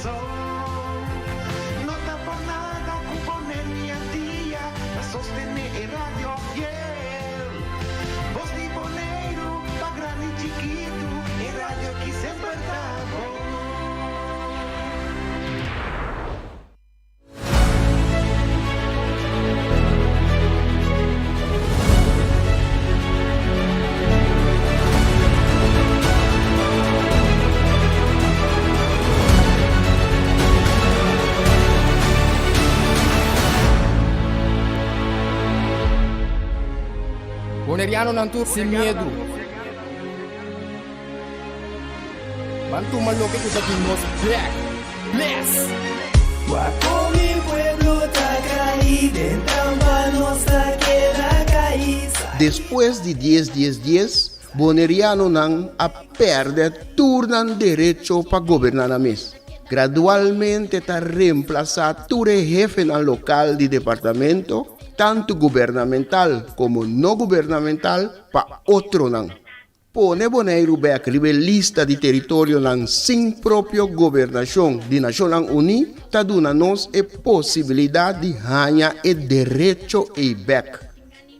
kurason. No ta por nada ku Bonaire i Antia ta sostené e radio fiel. Bos di Boneiru pa grandi i chikitu, e radio aki semper ta bon. Bonerianonan tur sin miedu. Ban tuma loke ku ta di nos bek. Bless! Wak kon mi pueblo ta kai, den trampa nos ta keda kai. Despues di dies dies dies, Bonerianonan a pèrdè tur nan derecho pa goberná nan mes. Gradualmente ta remplasá tur e hefenan lokal di departamento, tantu gubernamental komo no gubernamental, pa otronan. Pone Boneiru bèk riba e lista di teritorionan sin propio gobernashon di Nashonnan Uní ta duna nos e posibilidat di haña e derecho ei bèk.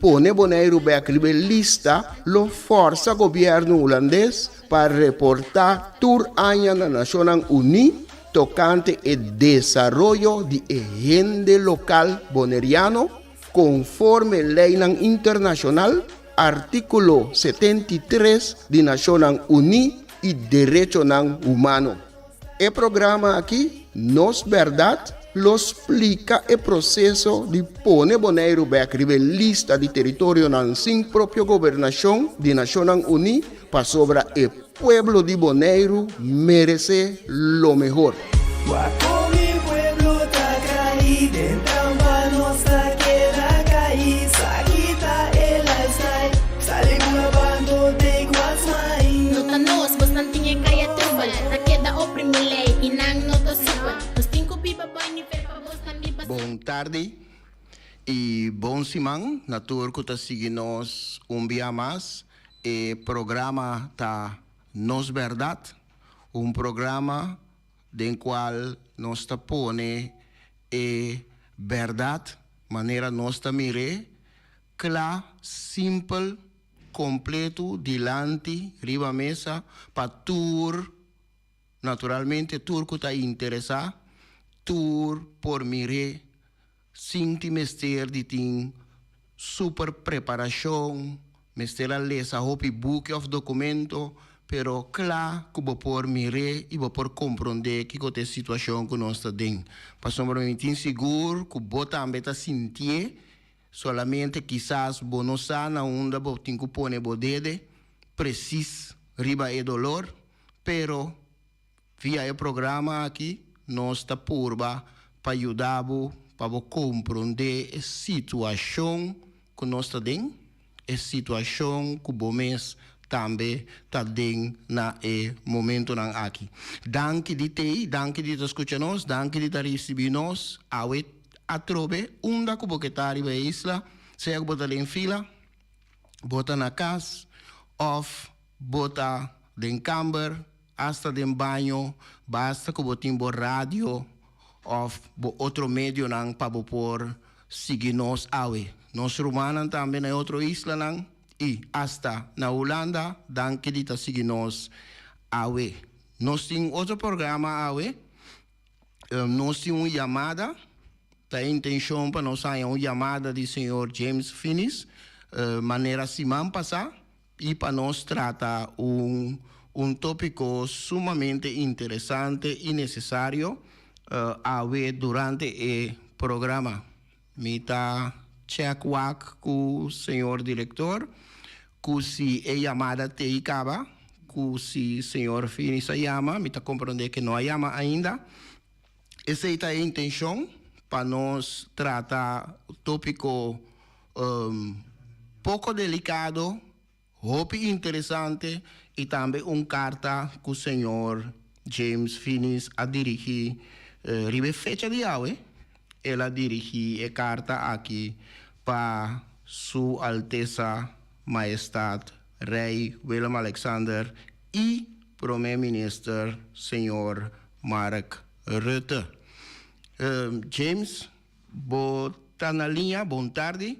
Pone Boneiru bèk riba e lista lo fòrsa gobièrnu hulandes pa reportá tur aña na Nashonnan Uní tokante e desaroyo di e hende lokal boneriano konforme leinan internashonal, Artíkulo 73 di Nashonnan Uní i derechonan humano. E programa aki, Nos Bèrdat, lo splika e proseso di pone Boneiru bèk riba e lista di teritorionan sin propio gobernashon di Nashonnan Uní pasobra e pueblo di Boneiru meresé lo mehor. Wak kon mi pueblo ta kai, den trampa nos ta keda kai, sa kita e lifestyle, sali bula bando take what's mine. No ta nos, bosnan tin e kaya trubel, ta keda oprimi lei i nan no ta supel. Nos tin ku biba boi nivel pa bosnan biba. Bon tardi i bon siman na tur ku ta sigui nos un bia mas. E programa ta Nos Bèrdat, un programa den kual nos ta pone e bèrdat manera nos ta mir'é, kla, simpel, kompletu dilanti riba mesa pa tur, naturalmente tur ku ta interesá, tur por mir'é Sin tin mester di tin super preparacion, mester a lesa hopi buki of documento, pero cla cu bo por mir'é y bo por comprende kico ta e situacion cu nos ta den. Pasobra mi tin sigur cu bo tambe ta sintié, solamente kisas bo no sa na unda bo tin cu pone bo dede precies riba e dolor, pero. Via e programa aki nos ta purba pa yuda bo pa bo komprondé e situashon ku nos ta den, e situashon ku bo mes tambe ta den na e momentonan aki. Danki di t'ei, danki di ta skucha nos, danki di ta risibí nos awe atrobe unda ku bo ke ta riba e isla, sea ku bo ta den fila, bo ta na kas òf bo ta den kamber. Asta den baño, basta ku bo tin bo radio òf bo otro medionan pa bo por sigui nos awe. Nos rumannan tambe na e otro islanan i asta na Hulanda, danki di ta sigui nos awe. Nos tin otro programa awe, nos tin un yamada, ta e intenshon pa nos haña un yamada di señor James Finis, manera siman pasá. I pa nos trata un un tópiko sumamente interesante i nesesario awe durante e programa. Mi ta chèk wak ku señor direktor ku si e yamada t'ei kaba, ku si señor Finis a yama, mi ta komprondé ke no a yama ainda. Esei ta e intenshon pa nos trata tópiko poko delikado, hopi interesante i tambe un karta ku señor James Finis a dirigí riba e fecha di awe. El a dirigí e karta aki pa Su Altesa Maestat Rei Willem Alexander i Prome Minister señor Mark. Rutte. James, bo ta na liña, bon tardi.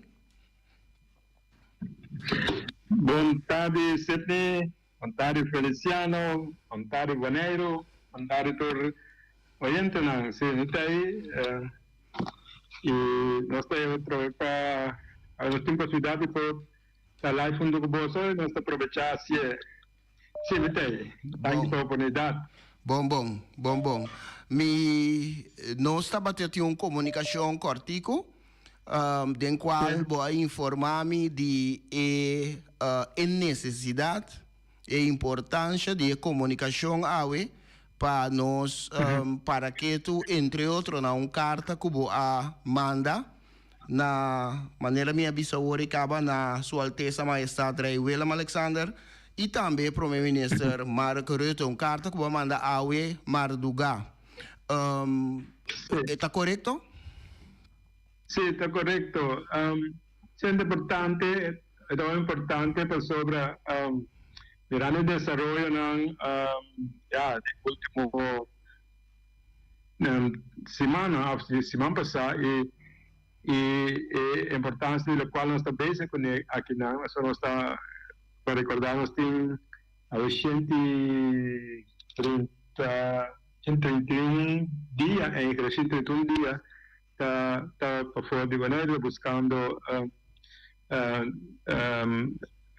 Bon tardi Sidney, bon tardi Feliciano, bon tardi Boneiru, bon tardi tur oyentenan. Si, mi ta ei y nos ta ei otro vez pa nos tin posibilidad di por ta live hunto cu boso y nos ta probecha hacié. Si, mi ta ei. Danki pa oportunidad. Bon bon, bon bon. Mi nos tabata tin un comunicacion cortico den cual bo a informa mi di e e necesidad, e importancia di e comunicacion awe pa nos para ketu entre otro na un carta cu bo a manda Na manera mi a bisa awor e caba na Su Alteza Majestad Rey Willem Alexander y tambe Prome Minister Mark Rutte un carta cu bo a manda awe marduga. E ta corecto? Sí, ta corecto. Siendo importante, e ta importante pasobra mirando e desaroyonan ya den ultimo Siman of siman pasá i i e importancia di locual nos ta bezig cune akinan pasobra nos ta pa recorda nos tin awe 130 131 dia eigenlijk 131 dia ta ta pafor di Bonaire buscando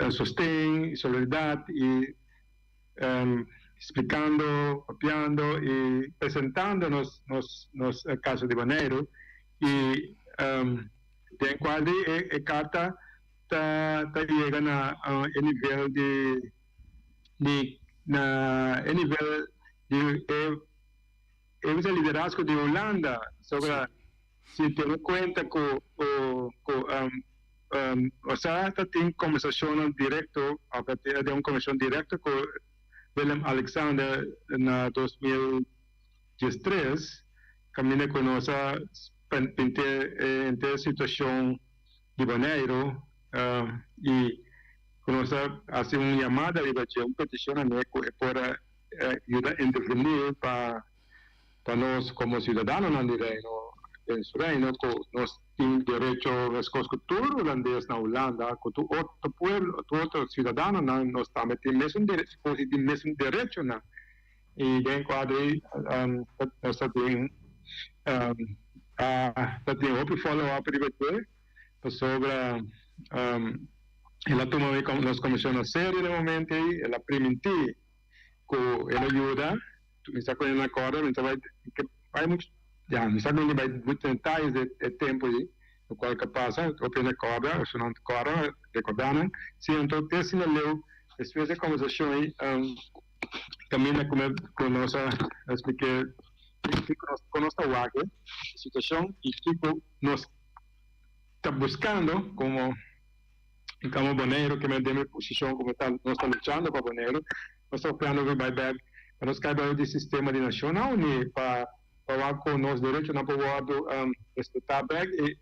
sosten solidaridad i Splikando, papiando i presentando nos nos nos kaso di Boneiru i den kual di e e karta ta ta yega na e nivel di di na e nivel di e e liderazgo di Hulanda sobra si tene kuenta ku ku ku Osea ta tin kombersashonnan direkto òf ta tin un kombersashon direkto ku Willem Alexander na 2013 kaminda ku nos a pint'é e henter situashon di Boneiru i ku nos a hasi un yamada riba dje, un petishon na ne ku e por a yuda intervení pa Pa nos komo siudadanonan di Reino den su Reino ku nos tin derecho meskos ku tur hulandes na Hulanda, ku tur otro pueblo, tur otro siudadanonan nos tambe tin mesun derecho, komo si tin mesun derechonan. I den kuadro ei nos ta tin ta tin hopi follow up riba dje pasobra el a tuma nos komishon na serio na e momento ei, el a primintí ku el a yuda. Mi sa ku e na kòrda, mi ta bai ke bai muchu, ya, mi sa ku mi bai muchu detayes di e tempu ei, lokual ku a pasa, hopi hende a kòrda, òf si nan ta kòrda, rekòrdá nan. Si, anto te asina leu, despues di e kòmbersashon ei, kaminda ku mi ku nos a splik'é kiko nos kon nos ta wak e situashon i kiko nos ta buskando komo komo Boneiru, ke men den mi posishon komo ta nos ta luchando pa Boneiru. Nos ta opiando ku bai bek pa nos kai bou di sistema di Nashonnan Uní pa pa wak ku nos derechonan por wòrdu respetá bek i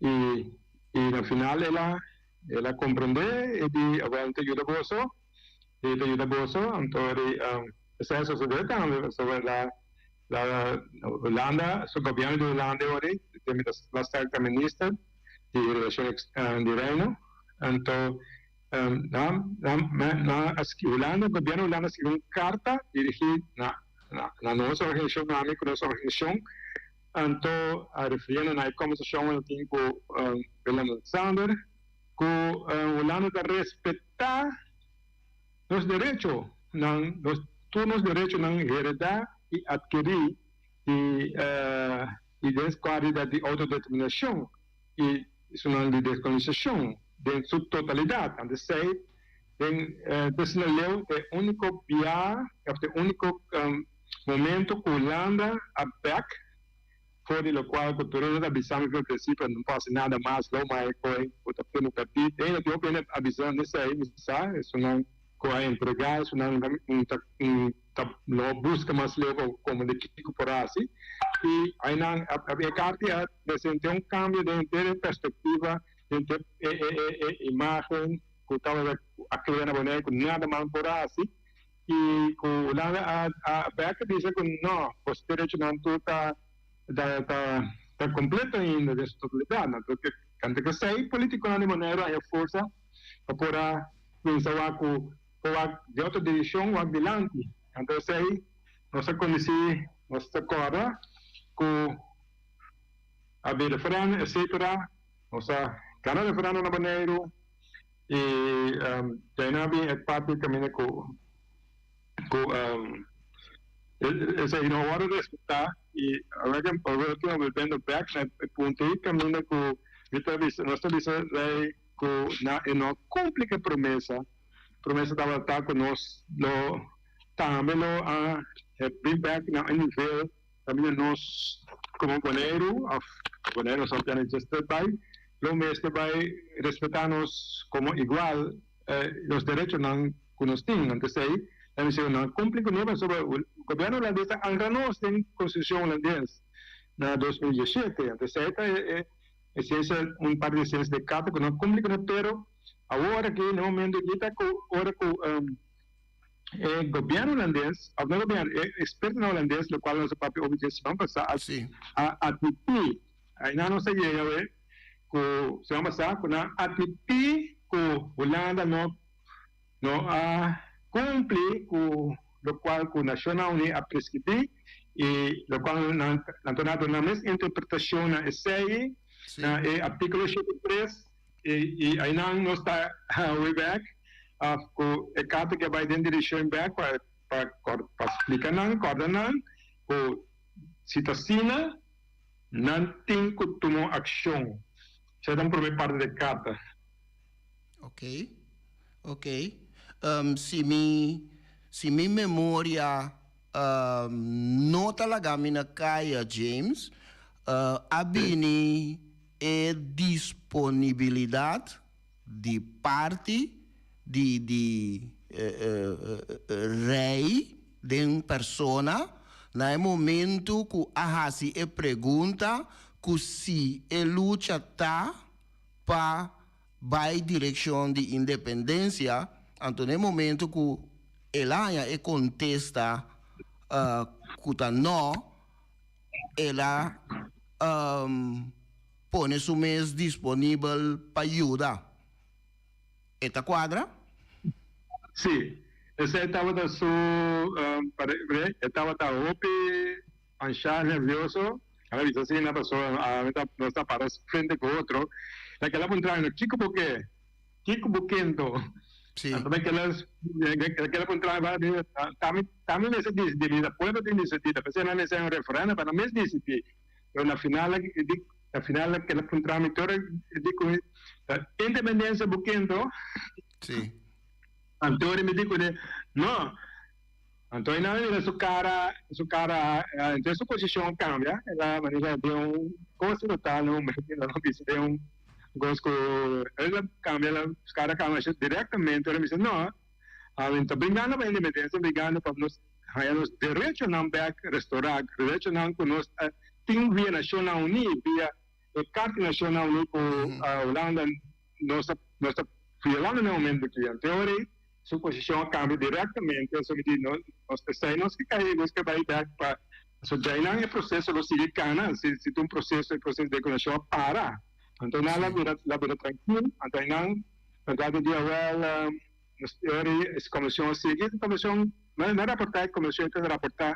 i i na final el a el a komprendé e di awel ta yuda boso e ta yuda boso anto di esei a sosodé tambe pasobra la la Hulanda su gobièrnu di Hulanda e ora ei mi ta la sterkta minister di relashon di Reino anto Hulanda, gobierno Hulanda a skirbi un karta dirigí na na nos organisashon, na ami ku nos organisashon, anto a refiriendo na e kombersashon ku nos tin ku Willem Alexander, ku Hulanda ta respetá nos derechonan, nos tur nos derechonan heredá i atkerí di i den kuadro di outodeterminashon i esunnan di deskolonisacion den su totalidad. Anto esey den President Leo ta e unico bia of ta e unico momento cu Hulanda a bek for di locual cu tur hende ta bisa mi for principio no por haci nada mas lo ma e coe cu ta peno perdi. Hende tin hopi hende a bisa esey mi sa esunnan cu a entrega esunnan ta ta no busca mas leu pa como de kico por haci y aynan e carta a presenta un cambio den henter e perspectiva den henter e e e imagen cu tabata a crea na Bonaire cu nada mal por haci. I ku Hulanda a a bek a bisa ku no, boso derechonan tur ta ta ta ta kompleto ainda den su totalidat. Anto ke kante ku esei politikonan di Boneiru a haña forsa pa por a kuminsá wak ku por wak den otro direkshon, wak dilanti. Anto esei nos a kondisí, nos ta kòrda ku a bin referèndum etsetera, nos a gana referèndum na Boneiru. I djaina bin e parti kaminda ku ku esei no a wòrdu respetá i awor ke awor ke bolbiendo bèk na e punto ei kaminda ku mi ta bisa nos ta bisa rei ku na e no a kumpli ku e promesa, promesa tabata ku nos lo tambe lo a bin bèk na e nivel kaminda nos komo Boneiru òf Boneiru nos a djis bai lo mester bai respetá nos komo igual nos derechonan ku nos tin. Anto esei ta mester ku nan kumpli kuné pasobra gobièrnu hulandes ta angra nos den konstitushon hulandes na 2017. Anto esei ta e esensia un parti di esensia di e karta ku nan kumpli kuné pero awor aki na e momento aki ta ku ora ku e gobièrnu hulandes òf no gobièrnu e ekspertonan hulandes lokual nos a papia obi dje siman pasá a atmití. Aina nos a yega we ku siman pasá ku nan atmití ku Hulanda no no a kumpli ku lokual ku Nashonnan Uní a preskribí i lokual nan nan ta duna nan mes interpretashon na esei na e artíkulo 83 i i ainan nos ta way bèk ku e karta ke a bai den direkshon bèk pa pa pa splika nan kòrda nan ku si ta asina. Nan tin ku tuma un akshon. Esei ta un promé parti di e karta. Ok, ok. Si mi, si mi memoria no ta laga mi na kaya, James, a bini e disponibilidat di parti di di Rei den persona na e momento cu a haci e pregunta cu si e lucha ta pa bay direccion di independencia, anto na e momento cu el a haña e contesta cu ta no, el a pone su mes disponibel pa yuda. E ta cuadra? Sí, esei tabata su, e tabata hopi anshá, nervioso. El a bisa asina pasobra nos ta para frente cu otro. La kela puntra mi, Kico bo ke? Kico bo kento? Sí. Anto mi kela, kela puntra mi, Tami, tami mester disidí, mi ta pueblo tin disidí, ta p'esei nan mester un referendo pa nan mes disidí. Pero na final di na final keda puntra mi tur di ku ta independencia bo kento. Sí. Anto mi di kuné no. Anto e nan mira su cara su cara entonces su posicion cambia el a manera den un cos total no no bisa den un cos ku el a cambia su cara cambia directamente ora mi bisa no mi ta bringando pa independencia bringando pa nos Haña nos derechonan bek restorá, derechonan ku nos a tin via Nashonnan Uní, via e Karta di Nashonnan Uní ku Hulanda nos ta nos ta violando na e momento aki. Anto e ora ei su posishon a kambia direktamente, so mi di nos esei nos ke kai, nos ke bai bek pa so djainan e proseso lo sigui kana, si si ta un proseso e proseso di rekonashon a para, anto nan la bira la bira trankil, anto einan bèrdat di dia wèl. Nos e comision a sigui, e comision no no raporta, e comision ta raporta,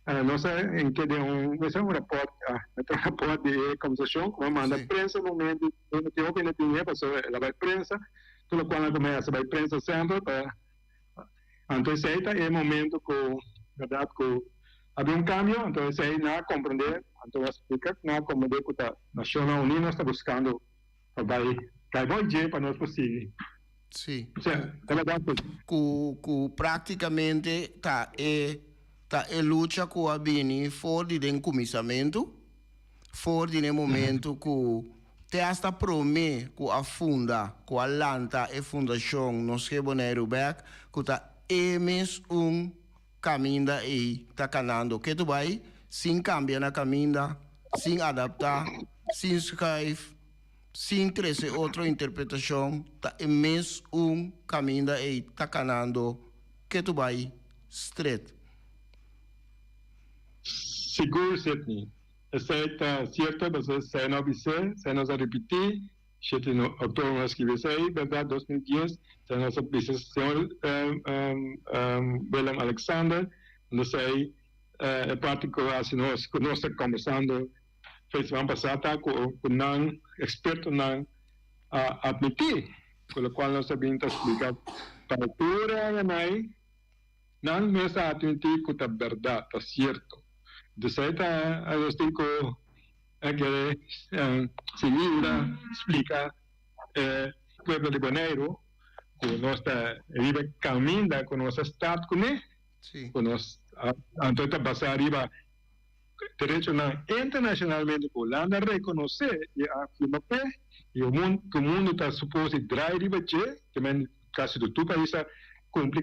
no sa en ke den un mester un raport, mester un raport di e conversacion cu a manda prensa un momento, no tin hopi no tin pasobra el a bay prensa, tur locual nan comenzá bay prensa semper pa, anto esey ta e momento cu berdad cu a bin un cambio, anto esey nan a comprende, anto a splica nan a comprende cu ta Nacionnan Uni nos ta buscando pa bay bay boy dje pa nos por sigui. Sí. Osea, ta berdad cu. Cu cu practicamente ta e ta e lucha cu a bini for di den cuminsamentu, for di n'e momento cu te hasta prome cu a funda, cu a lanta e fundacion Nos Ke Boneiru Bek, cu ta e mes un caminda ey ta canando ketu bay sin cambia na caminda, sin adapta, sin schuif. Sin trece otro interpretacion, ta e mes un caminda ey ta canando ketu bay. stret. Sigur, Sidney. Esei ta sierto, pasobra esei no a bis'é, esei nos a ripití. Shete di oktober nos a skibi esei, bèrdat, 2010, esei nos a bisa señor Willem Alexander, entonces e parti ku a hasi nos, ku nos ta kombersando fe siman pasá ta ku nan ekspertonan a atmití, ku lokual nos a bin ta splika pa tur e añanai. Nan mes a atmití ku ta bèrdat, ta sierto. Entonces ta nos tin ku kere sigui yuda splika e pueblo di Boneiru ku nos ta riba e kaminda ku nos a start kuné, ku nos anto ta basá riba derechonan internashonalmente ku Hulanda a rekonosé i a firma p'e i ku mundu ta supos di drai riba dje, Kasi tur pais a kumpli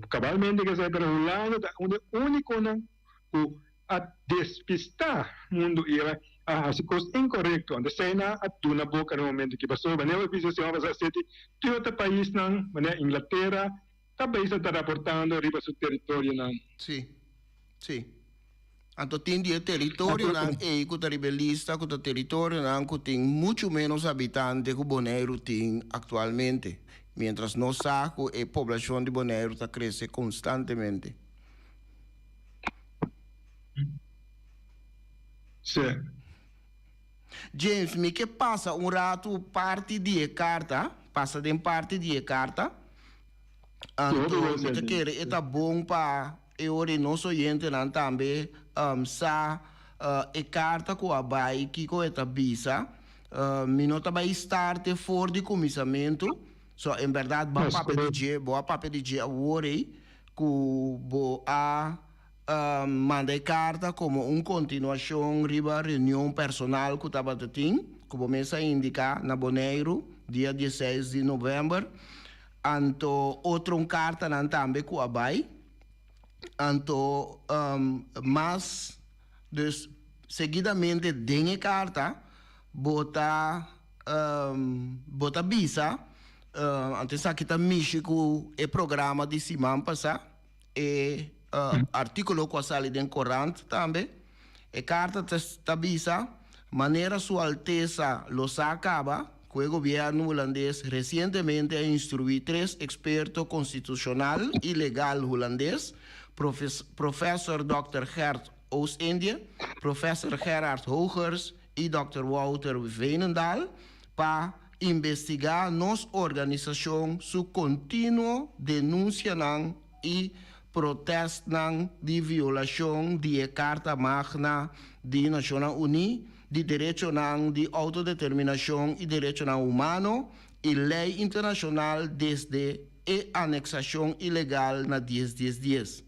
kabalmente ku esei, pero Hulanda ta un di e únikonan ku a despistá mundu i a hasi kos inkorekto. Anto esei nan a duna boka na e momentu aki. Pasobra manera bo bisa siman pasá seti tur otro paisnan manera Inglatera ta pais a ta raportando riba su teritorionan. Sí, sí. Anto tin di e teritorionan ei ku ta riba e lista ku ta teritorionan ku tin muchu ménos habitante ku Boneiru tin aktualmente, miéntras nos sa ku e poblashon di Boneiru ta krese konstantemente. Sí. James, mi ke pasa un ratu parti di e karta, pasa den parti di e karta. Anto mi ta kere e ta bon pa e ora e nos oyentenan tambe sa e karta ku a bai kiko e ta bisa. Mi no ta bai starte for di kuminsamentu, so en bèrdat bo a papia di dje, bo a papia di dje awor ei ku bo a manda e karta komo un kontinuashon riba reunion personal ku tabata tin, ku bo mes a indiká na Boneiru dia dieseis di novèmber. Anto otro un kartanan tambe ku a bai. Anto mas dus seguidamente den e karta bo ta bo ta bisa anto esaki ta mishi ku e programa di siman pasá e artíkulo ku a sali den korant tambe. E karta ta bisa, Manera Su Altesa lo sa kaba ku e gobièrnu hulandes resientemente a instruí tres eksperto konstitushonal i legal hulandes, Professor Dòkter Gert Oostindie, Professor Gerard Hogers i Dòkter Wouter Veenendaal, pa investigá nos organisashon su kontinuo denunsianan i protestnan di violashon di e Karta Magna di Nashonnan Uní di Derechonan di Outodeterminashon i Derechonan Humano i lei internashonal desde e aneksashon ilegal na dies dies dies.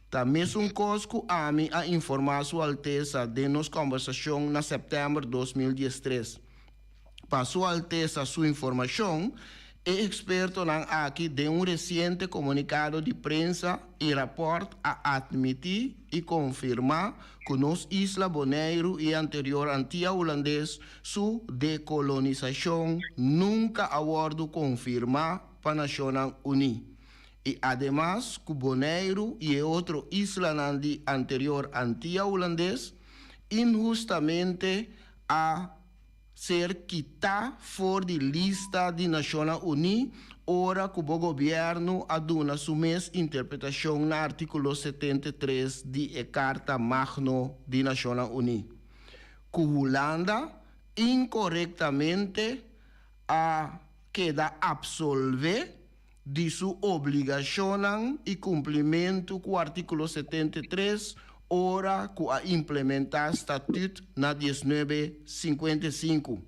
Ta mesun kos ku ami a informá Su Altesa den nos kòmbersashon na sèptèmber 2013. Pa Su Altesa su informashon, e ekspertonan aki den un resiente komunikado di prensa i rapòrt a atmití i konfirmá ku nos isla Boneiru i anterior Antia Hulandes su dekolonisashon nunka a wòrdu konfirmá pa Nashonnan Uní i ademas ku Boneiru i e otro islanan di anterior Antia Hulandes inhustamente a ser kitá for di lista di Nashonnan Uní ora ku bo gobièrnu a duna su mes interpretashon na artíkulo 73 di e Karta Magno di Nashonnan Uní, ku Hulanda inkorektamente a keda apsolvé di su obligashonnan i kumplimentu ku artíkulo 73 ora ku a implementá Statüt na 1955,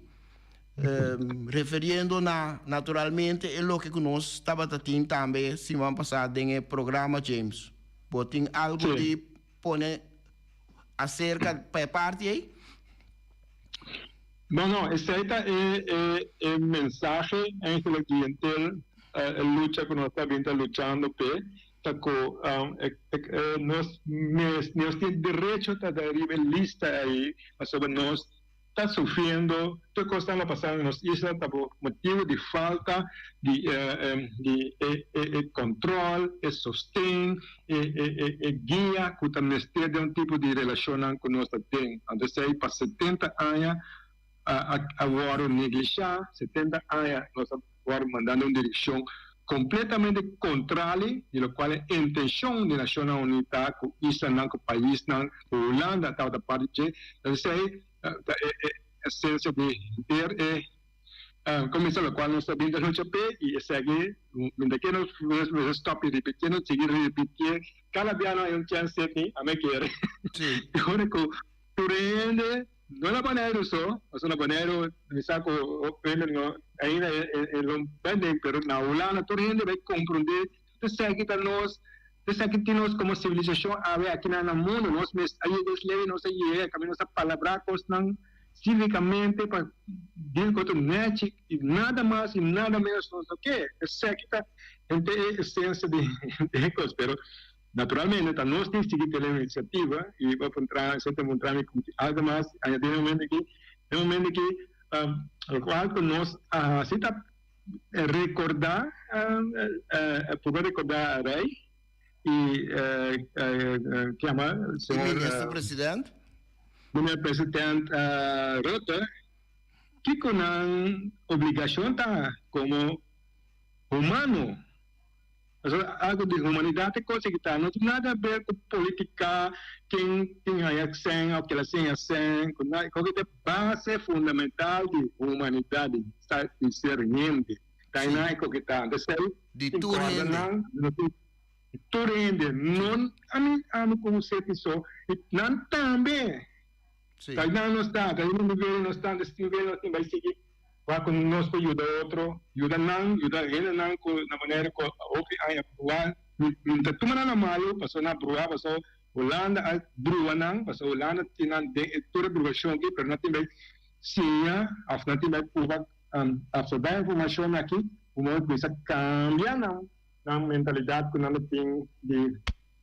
referiendo na naturalmente e loke ku nos tabata tin tambe siman pasá den e programa James. Bo tin algu di pone aserka pa e parti ei? No, no, esei ta e e e mensahe eigenlijk di henter e lucha ku nos ta bin ta luchando p'e, ta ku e nos mes nos tin derecho ta ta riba e lista ei pasobra nos. ta sufriendo, tur kosnan ta pasando na nos isla ta por motibu di falta di di e e control, e sosten, e e e guia ku ta mester den un tipo di relashonnan ku nos ta den. Anto esei pa setenta aña a a wòrdu neglishá, setenta aña nos a wòrdu mandá den un direkshon kompletamente kontrali di lokual e intenshon di Nashonnan Uní ta ku islanan, ku paisnan, ku Hulanda tabata parti dje. Esei ta e esensia di henter e kuminsá lokual nos ta bin ta lucha p'e i esaki mientras ke nos mester stòp di ripitié nos sigui ripitié kada bia no hay un chèns ni ami a kere i ora ku tur hende no na Boneiru so pasobra na Boneiru mi sa ku hopi hende no ainda e lo bende pero na Hulanda tur hende bai komprondé esaki ta nos Esaki tin nos komo sivilisashon awe akinan na mundu. Nos mes a yega es lei, nos a yega kaminda nos a palabrá kosnan sívikamente pa dil ku otro nèchi i nada mas i nada ménos nos no ke. Esaki ta henter e esensia di e kos. Pero naturalmente ta nos tin sigui tene un inisiativa i bo a puntra, esei ta puntra mi ku algu mas añadí na e momento aki. Na e momento aki lokual ku nos a hasi ta. Recordá, purba recordá Rey y kiama señor. Y minister president? Minister president Rutte, kico nan obligacion ta como humano? Pasobra algo di humanidad e cosa ki ta. No tin nada haber cu politica, ken tin haya cen of kila sin haya cen, cu nada. Koke ta e base fundamental di humanidad, di sa di ser hende. Ta einan e koke ta. Anto esei Di tin tur corda hende. nan, no tin di tur hende. No ami ami cu usted so, nan tambe. Sí. Ta einan nos ta, ta einan nivel nos ta, anto nivel nos tin bay sigui. Wak ku nos por yuda otro, yuda nan, yuda hendenan ku na manera ku hopi aña bruha, mi ta tuma nan na malu pasobra nan a bruha, pasobra Hulanda a bruha nan, pasobra Hulanda tin nan den e tur e bruhashon aki, pero nan tin bai siña òf nan tin bai purba absorbá e informashon aki ku bo bisa kambia nan nan mentalidat ku nan ta tin di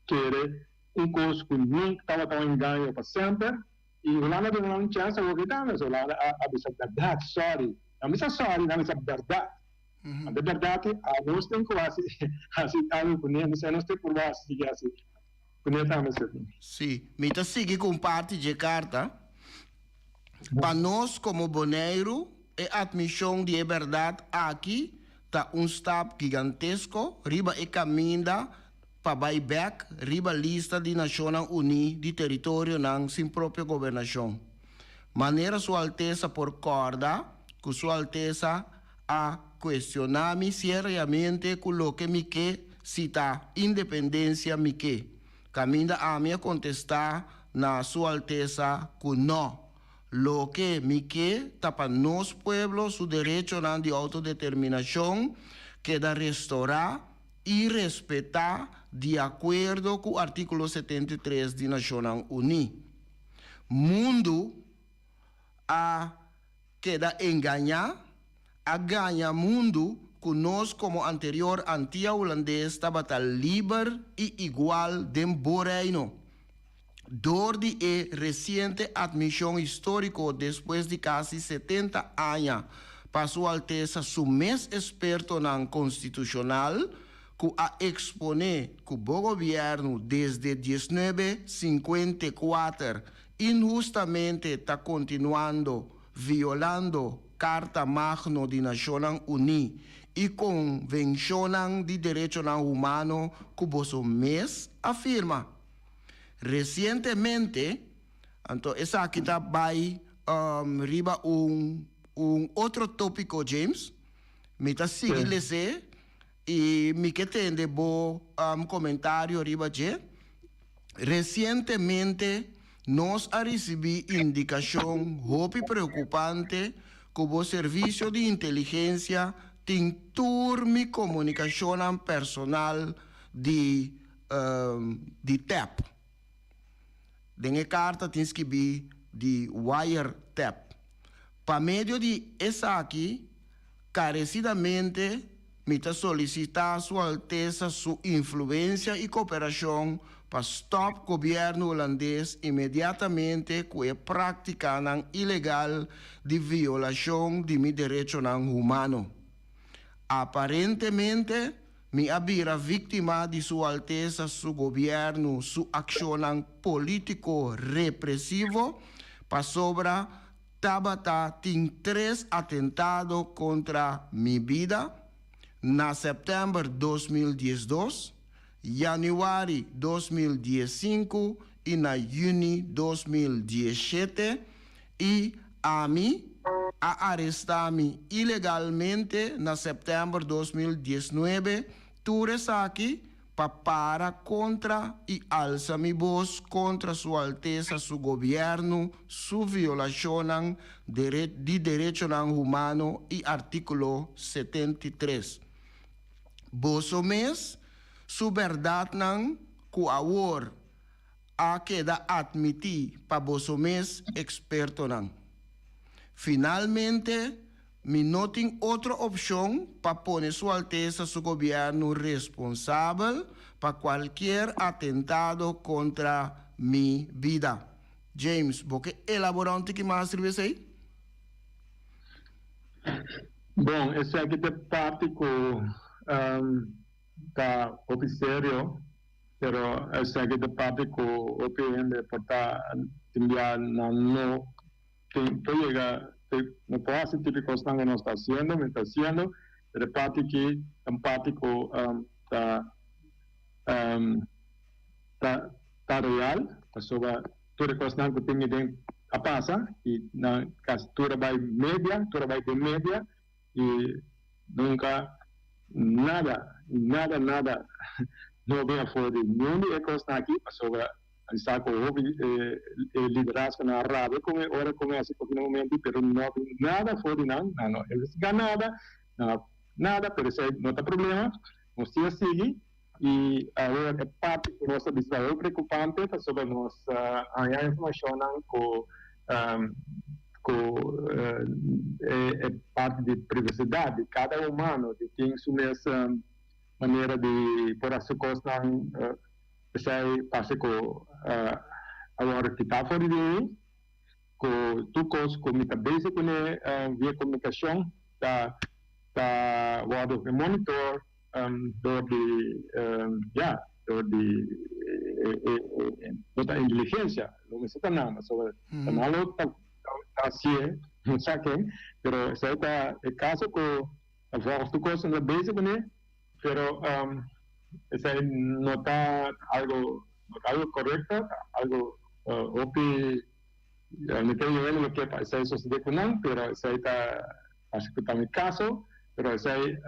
kere un kos ku nunka tabata un engaño pa semper. I Hulanda duna nan un chèns awor ki tambe. So Hulanda a bisa bèrdat, sòri. Nan bisa sòri, nan bisa bèrdat. Anto bèrdat ei anos tin ku hasi hasi algu kuné. Mi sa nos tin purba hasi sigui hasi kuné tambe sirbi. Sí, mi ta sigui ku un parti dje karta. Pa nos komo Boneiru e atmishon di e bèrdat aki ta un stap gigantesko riba e kaminda pa bai bek riba lista di Nashonnan Uní di teritorionan sin propio gobernashon. Manera Su Altesa por kòrda ku Su Altesa a kuestioná mi seriamente ku loke mi ke si ta independensia mi ke, kaminda ami a kontestá na Su Altesa ku nò, loke mi ke ta pa nos pueblo su derechonan di outodeterminashon keda restourá i respetá di akuerdo ku artíkulo 73 di Nashonnan Uní. Mundu a keda engañá, a gaña mundu ku nos komo anterior Antia Hulandes tabata liber i igual den bo Reino. Dor di e resiente atmishon históriko despues di kasi 70 aña pa Su Altesa su mes espertonan konstitushonal ku a eksponé ku bo gobièrnu desde diesnuebe 54 inhustamente ta kontinuando violando Karta Magno di Nashonnan Uní i konvenshonnan di derechonan humano ku boso mes a firma. Resientemente, anto esaki ta bai riba un un otro tópiko James, mi ta sigui les'é i mi ke tende bo komentario riba dje. Resientemente nos a risibí indikashon hopi preokupante ku bo servisio di inteligensia tin tur mi komunikashonnan personal di di tap. Den e karta tin skibí di wire tap. Pa medio di esaki, karesidamente mi ta solisitá Su Altesa su influensia i koperashon. pa stòp gobièrnu hulandes inmediatamente ku e práktikanan ilegal di violashon di mi derechonan humano. Aparentemente mi a bira víktima di Su Altesa su gobièrnu su akshonnan polítiko represivo pasobra tabata tin tres atentado kontra mi bida na sèptèmber 2012, yanüari 2015 i na yüni 2017 i ami a arestá mi ilegalmente na sèptèmber 2019, tur esaki pa para kontra i alsa mi bos kontra Su Altesa su gobièrnu su violashonnan di derechonan humano i artíkulo 73. Boso mes su bèrdatnan ku awor a keda atmití pa boso mes ekspertonan. Finalmente, mi no tin otro opshon pa pone Su Altesa su gobièrnu responsabel pa kualkier atentado kontra mi bida. James, bo ke elaborá un tiki mas riba esei? Bon, esaki ta e parti ku ta hopi serio, pero esaki ta e parti ku hopi hende por ta tin bia nan no tin por yega no por hasi tipo di kosnan ku nos ta hasiendo, mi ta hasiendo, pero e parti aki ta un parti ku ta ta ta real pasobra tur e kosnan ku tin den a pasa i nan kasi tur a bai media, tur a bai den media i nunka nada, nada, nada no bin afor di niun di e kosnan aki pasobra a sa ku hopi e liderazgonan a rabia ku mi ora ku mi hasi koki na momento pero no bin nada afor di nan, nan no investigá nada, nan a nada pero esei no ta problema, nos tin a sigui. I awor e parti ku nos ta bisa ta hopi preokupante pasobra nos haña informashonnan ku ku e parti di privasidat di kada humano di tin su mes manera di por hasi kosnan esei parse ku awor kita for di ei ku tur kos ku mi ta bezig kuné via komunikashon ta ta wòrdu monitor. Door di, ya, door di no ta inteligencia, lo mester ta nan, pasobra ta nan lo ta hacié, no sa ken, pero esei ta e caso cu ta volgens tur cos nan ta bezig cune, pero esei no ta algo, no ta algo corecto, ta algo hopi, mi ta yega lo ke pa esei sosode cu nan, pero esei ta. Así ku ta mi kaso, pero esei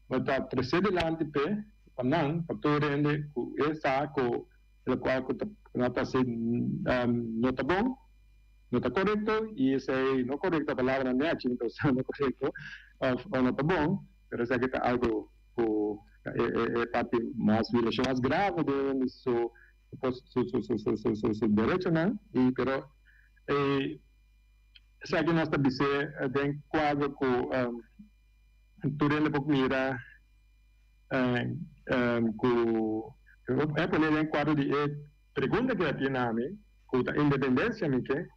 no ta tresé dilanti p'e, pa nan, pa tur hende ku e sa ku lokual ku ta nan ta hasi no ta bon, no ta korekto, i esei no korekto a palabra nechi mi ta usa no korekto òf no ta bon, pero esaki ta algu ku e parti mas violashon mas grave den su su derechonan i pero e. Esaki nos ta bis'é den kuadro ku tur hende por mira ku e pone den kuadro di e pregunta ku a tin na mi ku ta independensia mi ke.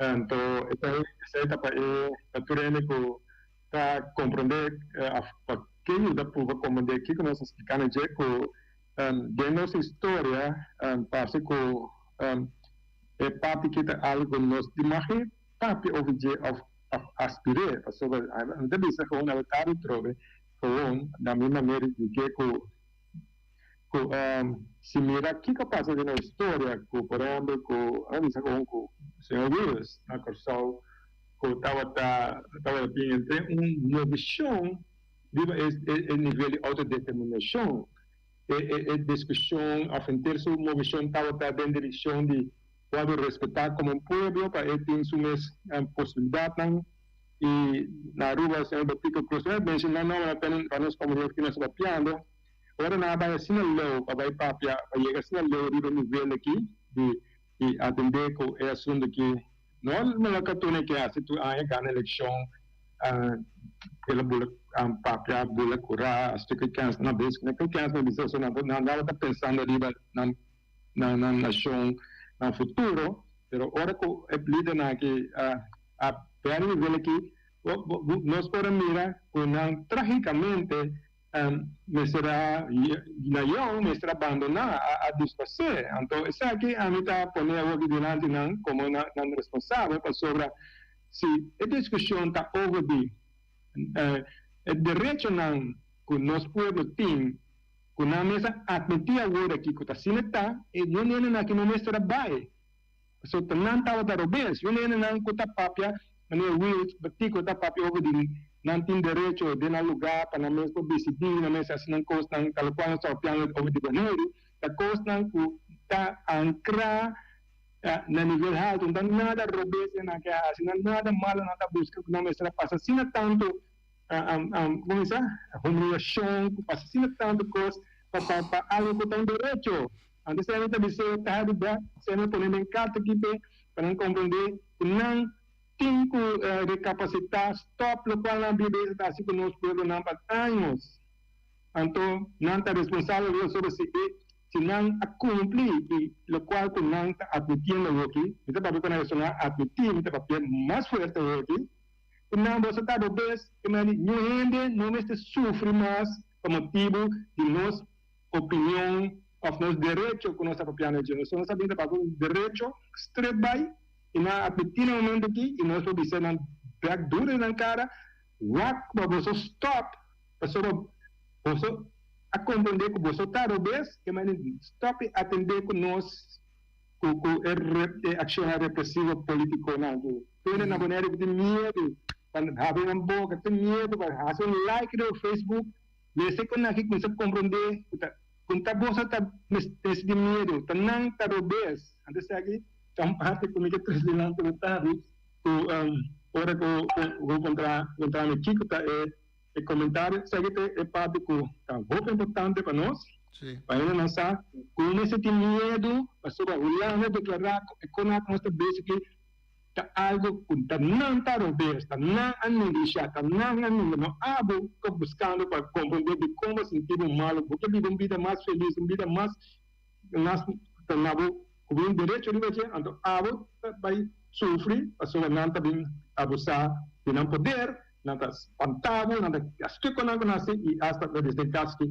Anto esei ta pa e pa tur hende ku ta komprondé òf pa ke yuda pruba komprondé kiko nos ta splika na dje ku den nos historia parse ku E parti ki ta algu ku nos di magi papia over dje òf aspir'é, pasobra mi ta bisa gewoon alkar di trobe gewoon na mi manera di ke ku ku si mira kiko a pasa den nos historia ku por ehèmpel ku a bisa gewoon ku señor Wiels na Kòrsou ku tabata tabata tin entre un movishon riba e nivel di outodeterminashon. E diskushon òf henter su movishon tabata den direkshon di wòrdu respetá komo un pueblo pa e tin su mes posibilidatnan i na Aruba señor Betico Croes no a menshoná nòmber apenas pa nos komunidat ku nos ta papiando. Ora nan a bai asina leu pa bai papia pa yega asina leu riba e nivel aki di di atendé ku e asuntu aki no no lo ka tune ke hasi tur aña gana elekshon. El a bula papia, bula curá, a stuk kens, na bes ku kens mi bisa so nan nan tabata pensando riba nan nan nan nashon, nan futuro, pero ora ku e lidernan aki a a bèn nivel aki nos por a mira ku nan tragikamente mester a na yòn mester a bandoná, a disfasé. Anto esaki ami ta pone awoki dilanti nan komo nan responsabel pasobra si e diskushon ta over di e derechonan ku nos pueblo tin ku nan mes a atmití awor aki ku ta asina ta, e yu hendenan aki no mester a bai. Pasobra ta nan tabata robes. Yu hendenan ku ta papia manera Wiels Betico ta papia over di nan tin derecho den nan lugá pa nan mes por disidí, nan mes hasi nan kosnan, ta lokual nos ta papiando over di Boneiru, ta kosnan ku ta ankrá na nivel haltu. No ta nada robes e nan ke hasi, no nada malo nan ta buska ku nan mester a pasa asina tantu, komo bisa, humiliashon, ku pasa asina tantu kos pa pa algu ku ta un derecho. Anto esei ta bis'é ta di bèk, esei mi a pone den karta aki p'e, pa nan komprendé ku nan tin ku rekapasitá, stòp lokual nan a biba ta hasi ku nos pueblonan pa años. Anto nan ta responsabel awor sobre si e si nan a kumpli i lokual ku nan ta atmitiendo awoki, mi ta papia ku nan esnan a atmití, mi ta papia mas fuerte awoki, ku nan boso ta robes, ku nan di niun hende no mester sufri mas pa motibu di nos opinion òf nos derecho ku nos ta papiando dje. Nos ta bin ta papia un derecho stret bai i nan a atmití na momento aki i nos por bisa nan bèk duru den nan kara, wak pa boso stòp pasobra boso a komprendé ku boso ta robes, ke manera stòp i atendé ku nos ku ku e e akshonnan represivo politikonan ku tur na Boneiru ku tin miedu pa habri nan boka, tin miedu pa hasi un like riba Facebook. Mester ku nan ki kuminsá komprondé ku ta ku ta boso ta mester di miedu, ta nan ta robes. Anto esaki ta un parti ku mi ke trese dilanti bo tardi ku ora ku bo puntra puntra mi kiko ta e e komentario. Esaki ta e parti ku ta hopi importante pa nos, pa hendenan sa ku no mester tin miedu pasobra Hulanda a deklará ku e konak nos ta basically Ta algo cu ta nan ta robes, ta nan a neglisha, ta nan a ninga. No abo ta buscando pa comprende dicon bo sinti bo malo, bo ke biba un bida mas feliz, un bida mas mas ta na bo cu bo tin derecho riba dje, anto abo ta bay sufri pasobra nan ta bin abusa di nan poder, nan ta spanta bo, nan ta haci tur cu nan cu haci y hasta desde e cas ki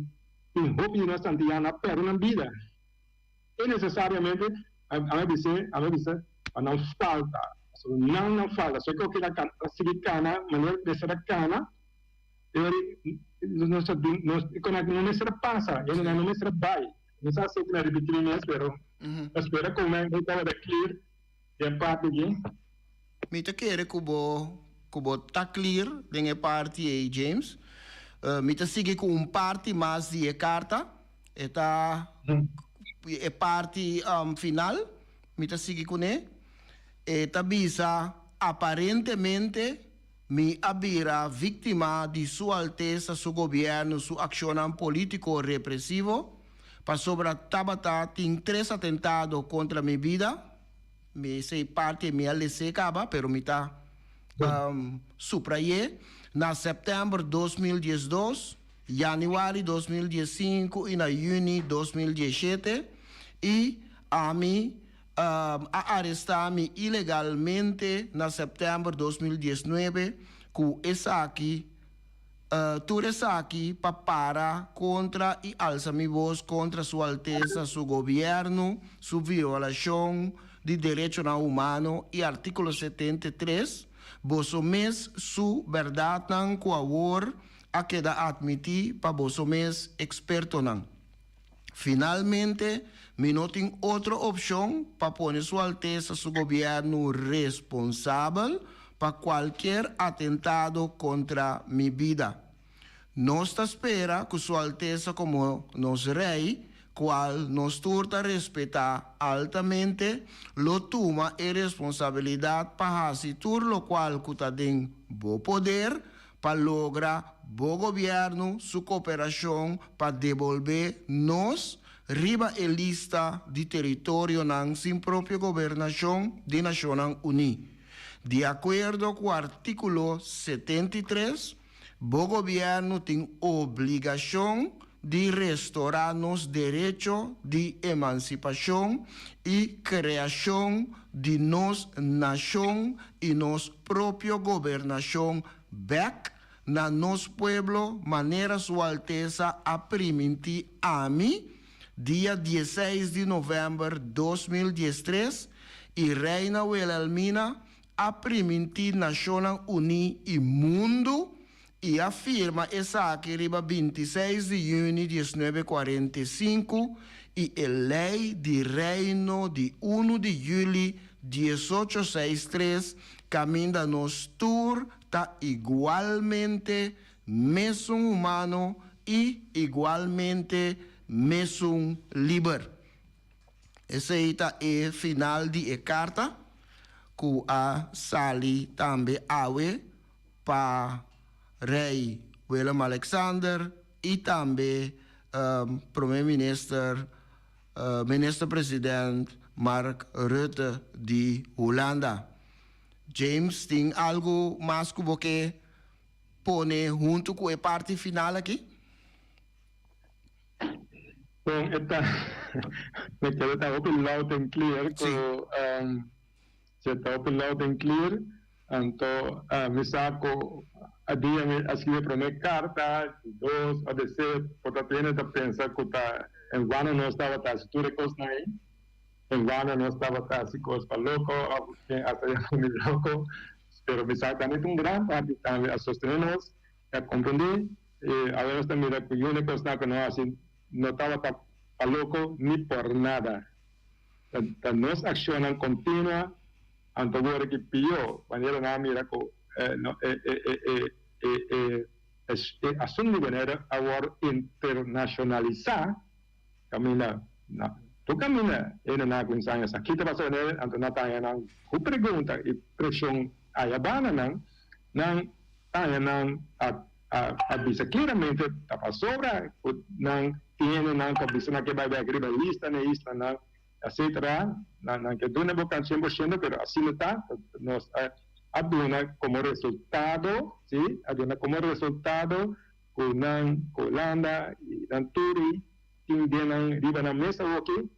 tin hopi di nos antiano a perde nan bida. E necesariamente a mi bis'é, a mi bisa pa nan falta, pasobra nan nan falta. So e koki ta kana, ta sigui kana manera ku mester a kana, e ora nos ta bin, nos e kona no mester a pasa, e nan no mester a bai. Mi sa si mi a ripití mi mes, pero ta spera ku mi tabata clear den parti aki. Mi ta kere ku bo ku bo ta clear den e parti ei, James. Mi ta sigui ku un parti mas di e karta. E ta e parti final, mi ta sigui kuné. E ta bisa, Aparentemente mi a bira víktima di Su Altesa su gobièrnu su akshonnan polítiko represivo, pasobra tabata tin tres atentado kontra mi bida. Mi esei parti mi a les'é kaba, pero mi ta supray'é. Na sèptèmber 2012, Januari 2015 i na yüni 2017 i ami a arestá mi ilegalmente na sèptèmber 2019 ku esaki tur esaki pa para kontra i alsa mi bos kontra Su Altesa su gobièrnu su violashon di derechonan humano i artíkulo 73 boso mes su bèrdatnan ku awor a keda admití pa boso mes ekspertonan. Finalmente, mi no tin otro opshon pa pone Su Altesa su gobièrnu responsabel pa kualkier atentado kontra mi bida. Nos ta spera ku Su Altesa komo nos Rei, kual nos tur ta respetá altamente, lo tuma e responsabilidat pa hasi tur lokual ku ta den bo poder pa logra bo gobièrnu su koperashon pa debolbé nos riba e lista di teritorionan sin propio gobernashon di Nashonnan Uní. Di akuerdo ku artíkulo 73. Bo gobièrnu tin obligashon di restorá nos derecho di emansipashon i kreashon di nos nashon i nos propio gobernashon bèk na nos pueblo manera Su Altesa a primintí ami dia dieseis di novèmber 2013 i Reina Wilhelmina a primintí Nashonnan Uní i mundu i a firma esaki riba 26 di yüni 1945 i e Lei di Reino di unu di yüli diesocho seis tres kaminda nos tur ta igualmente mesun humano i igualmente mesun liber. Esei ta e final di e karta ku a sali tambe awe pa Rei Willem Alexander i tambe Prome Minister Minister President Mark Rutte di Hulanda. James tin algu mas ku bo ke pone huntu ku e parti final aki? Bon, e ta, mi kere ta hopi loud and clear ku si e ta hopi loud and clear, anto mi sa ku a dia mi a skirbi e prome karta, di dos, a desé, por ta tene ta pensa ku ta en vano nos tabata hasi tur e kosnan ei, en vano nos tabata hasi kos pa loko òf hasta yama mi loko, pero mi sa tambe ta un gran parti tambe a sostene nos i a komprende. I awe nos ta mira ku yune kosnan ku no hasi no tabata pa loko ni por nada. Ta nos akshonnan kontinua anto wor ki pió, manera nan a mira ku e asuntu di Bonaire a wòrdu internashonalisá, kaminda na tur kaminda hende nan a kuminsá haña sa kita pasa Bonaire, anto nan ta haña nan ku pregunta i preshon aya banda nan, nan ta haña nan a a bisa claramente ta pasobra cu nan tin hendenan cu a bisa nan ke bay bek riba lista na e islanan etcetera nan nan ke duna bo kan cien por ciento pero asina ta nos a duna como resultado si a duna como resultado cu nan cu Hulanda y nan tur y tin den nan riba nan mes awoki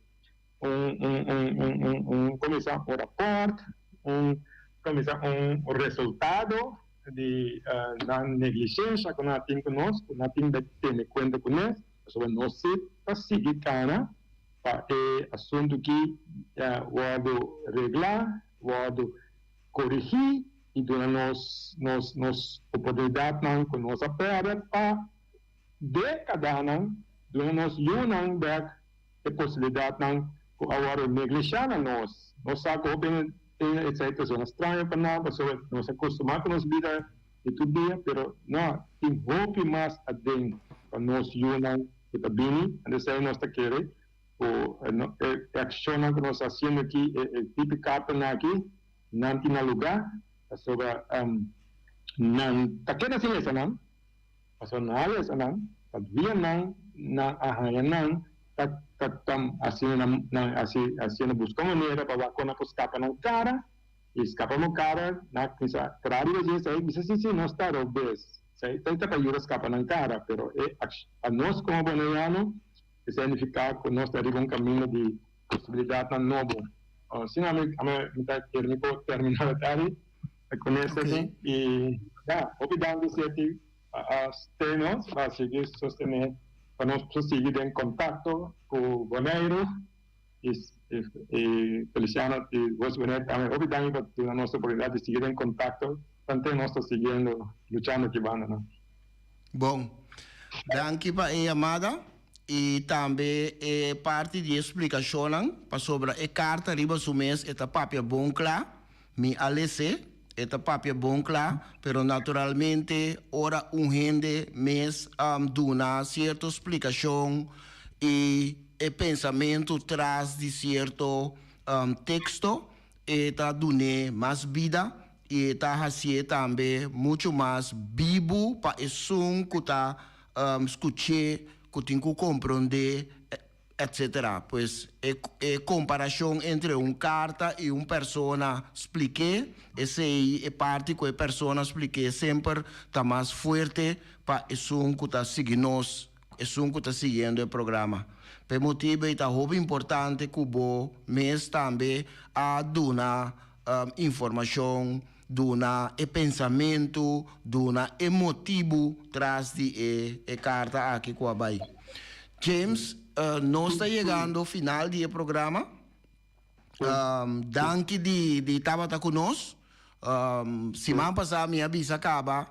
un un un un un un comisa un rapport un comisa un resultado di nan negligencia cu nan a tin cu nos, cu nan a tin di tene cuenta cu nes, pasobra nos si ta sigui cana pa e asunto ki wordo regla, wordo corigi y duna nos nos nos oportunidadnan cu nos a perde pa decadanan, duna nos yunan bek e posibilidadnan cu a wordo neglisha na nos. Nos sa cu hopi hende tin esei persona straño pa nan pasobra nos a costuma cu nos bida di tur dia, pero no, tin hopi mas aden pa nos yunan cu ta bini. Esei nos ta kere cu e accionnan cu nos ta haciendo aki, e tipo cartanan aki, nan tin na luga pasobra nan ta keda sin lesa nan. Pasobra nan a lesa nan, ta via nan nan a haña nan ta ta ta haciendo nan nan haci haciendo busca manera pa wak con nan por scapa nan cara y scapa nan cara nan a cuminsa traha riba dje esey bisa si si nos ta robes esey ta pa yuda scapa nan cara pero e pa nos como boneriano esey nifica cu nos ta riba un caminda di posibilidadnan nobo asina mi mi ta kere mi por termina e Con esaki y ya, hopi danki Seti a stay nos pa sigui sostene pa nos por sigui den contacto cu Boneiru y y Feliciano y Voz Bonaire tambe hopi danki pa duna nos oportunidad di sigui den contacto tanten nos ta siguiendo luchando aki banda nan. Bon. Danki pa e yamada y tambe e parti di e splicacionnan pasobra e carta riba su mes e ta papia bon cla. Mi a les'é, e ta papia bon kla, pero naturalmente ora un hende mes duna sierto splikashon i e pensamentu tras di sierto teksto, e ta dun'é mas bida i e ta hasié tambe muchu mas bibu pa esun ku ta skuch'é, ku tin ku komprondé. etc. Pues e e komparashon entre un karta i un persona splik'é, esei e parti ku e persona splik'é semper ta mas fuerte pa esun ku ta sigui nos, esun ku ta siguiendo e programa. P'e motibu ei ta hopi importante ku bo mes tambe a duna informashon, duna e pensamentu, duna e motibu tras di e e karta aki ku a bai. James, nos ta yegando final di e programa. Danki di di tabata ku nos. Siman pasá mi a bisa kaba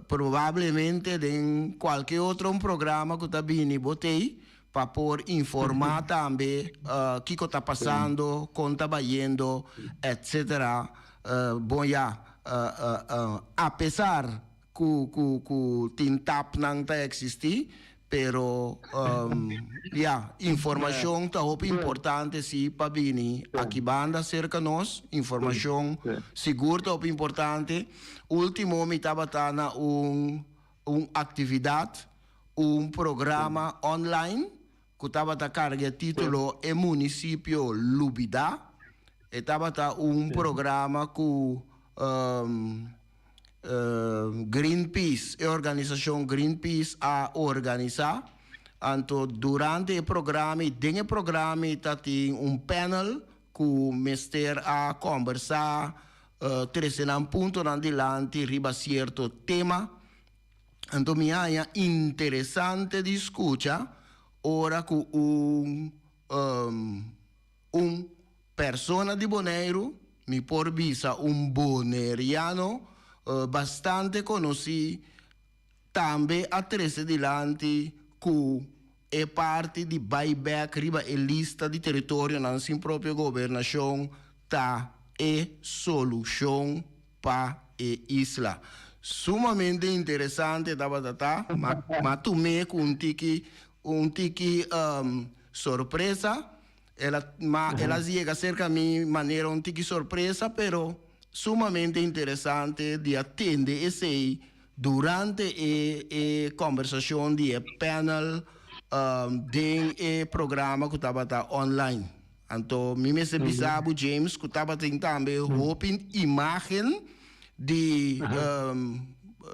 probablemente den kualke otro un programa ku ta bini bo t'ei pa por informá tambe kiko ta pasando, kon ta bayendo, etcetera. Bon ya, apesar ku ku ku tin tapnan ta eksistí, pero ya, informashon ta hopi importante si pa bini aki banda serka nos, informashon sigur ta hopi importante. Ultimo mi tabata na un un aktividat, un programa online ku tabata karga e título E Munisipio Lubidá. E tabata un programa ku Greenpeace, e organisashon Greenpeace a organisá. Anto durante e programa i den e programa ta tin un panel ku mester a kòmbersá, trese nan puntonan dilanti riba sierto tema. Anto mi haña interesante di skucha ora ku un un persona di Boneiru, mi por bisa un boneriano bastante konosí, tambe a trese dilanti ku e parti di bai bek riba e lista di teritorionan sin propio gobernashon ta e solushon pa e isla. Sumamente interesante tabata ta, ma tum'é ku un tiki un tiki sorpresa. El a ma el a yega serka mi manera un tiki sorpresa, pero sumamente interesante di a tende esei Durante e e kòmbersashon di e panel den e programa ku tabata online. Anto mi mester bisa bo James ku tabatin tambe hopi imágen di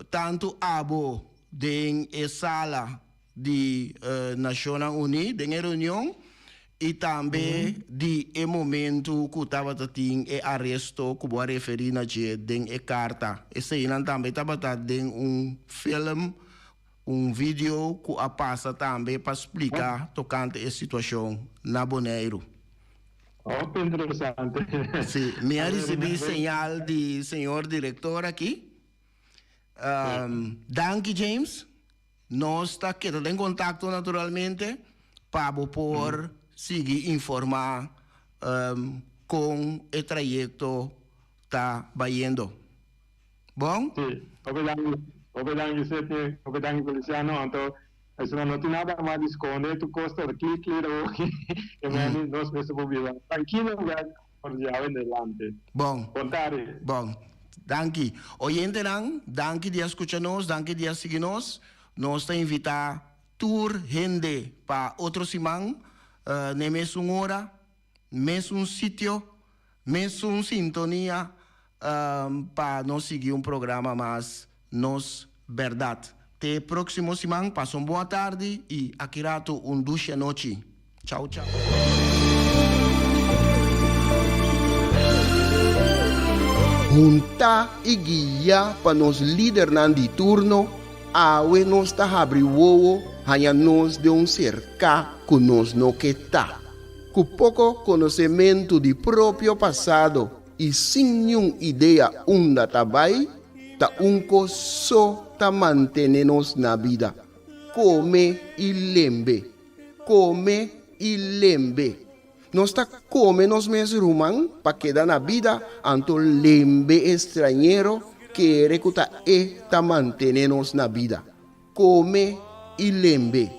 tantu abo den e sala di Nashonnan Uní den e reunion i tambe di e momentu ku tabata tin e aresto ku bo a referí na dje den e karta. Eseinan tambe tabata den un film, un video ku a pasa tambe pa splika tokante e situashon na Boneiru. Hopi interesante. Sí, mi a risibí señal di señor direktor aki. Danki James. Nos ta keda den kontakto naturalmente pa bo por sigui informá kon e trayekto ta bayendo. Bon? Sí, hopi danki, hopi danki Sidney, hopi danki Feliciano. Anto esnan no tin nada mas di skonde, tur kos ta kli kli awoki e meni nos mester por biba trankilo bek for di awe en adelante. Bon. Bon tardi. Bon. Danki. Oyentenan, danki di a skucha nos, danki di a sigui nos. Nos ta invitá tur hende pa otro siman n'e mesun ora, mesun sitio, mesun sintonia pa nos sigui un programa mas Nos Bèrdat. Te próksimo siman, pasa un bon atardi i aki ratu un dushi anochi. Chau chau. Huntá i guiá pa nos lidernan di turno, awe nos ta habri wowo haña nos den un serká ku nos no ke ta. Ku poko konosementu di propio pasado i sin niun idea unda ta bai, ta un kos so ta mantene nos na bida, kome i lembe. Kome i lembe. Nos ta kome nos mes ruman pa keda na bida, anto lembe e strañero kere ku ta e ta mantene nos na bida. Kome i lembe.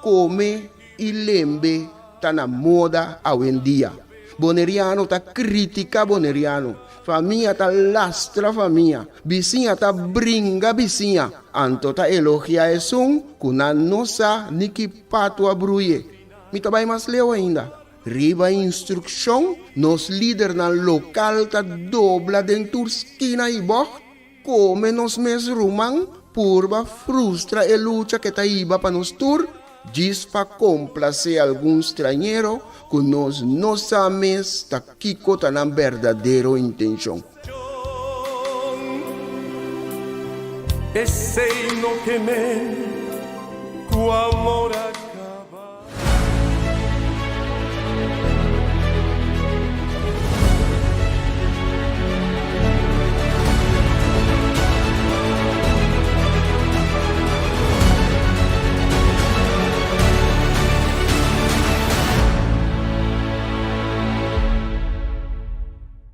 Kome i lembe ta na moda awendia. Boneriano ta kritika boneriano, famia ta lastra famia, bisiña ta bringa bisiña, anto ta elogia esun ku nan no sa ni ki patu a bruye. Mi ta bai mas leu ainda. Riba instrukshon, nos lidernan lokal ta dobla den tur skina i bògt, kome nos mes ruman, purba frustra e lucha ke ta hiba pa nos tur, djis pa komplasé algun strañero ku nos no sa mes ta kiko ta nan berdadero intenshon. Esei no ke men ku amor a.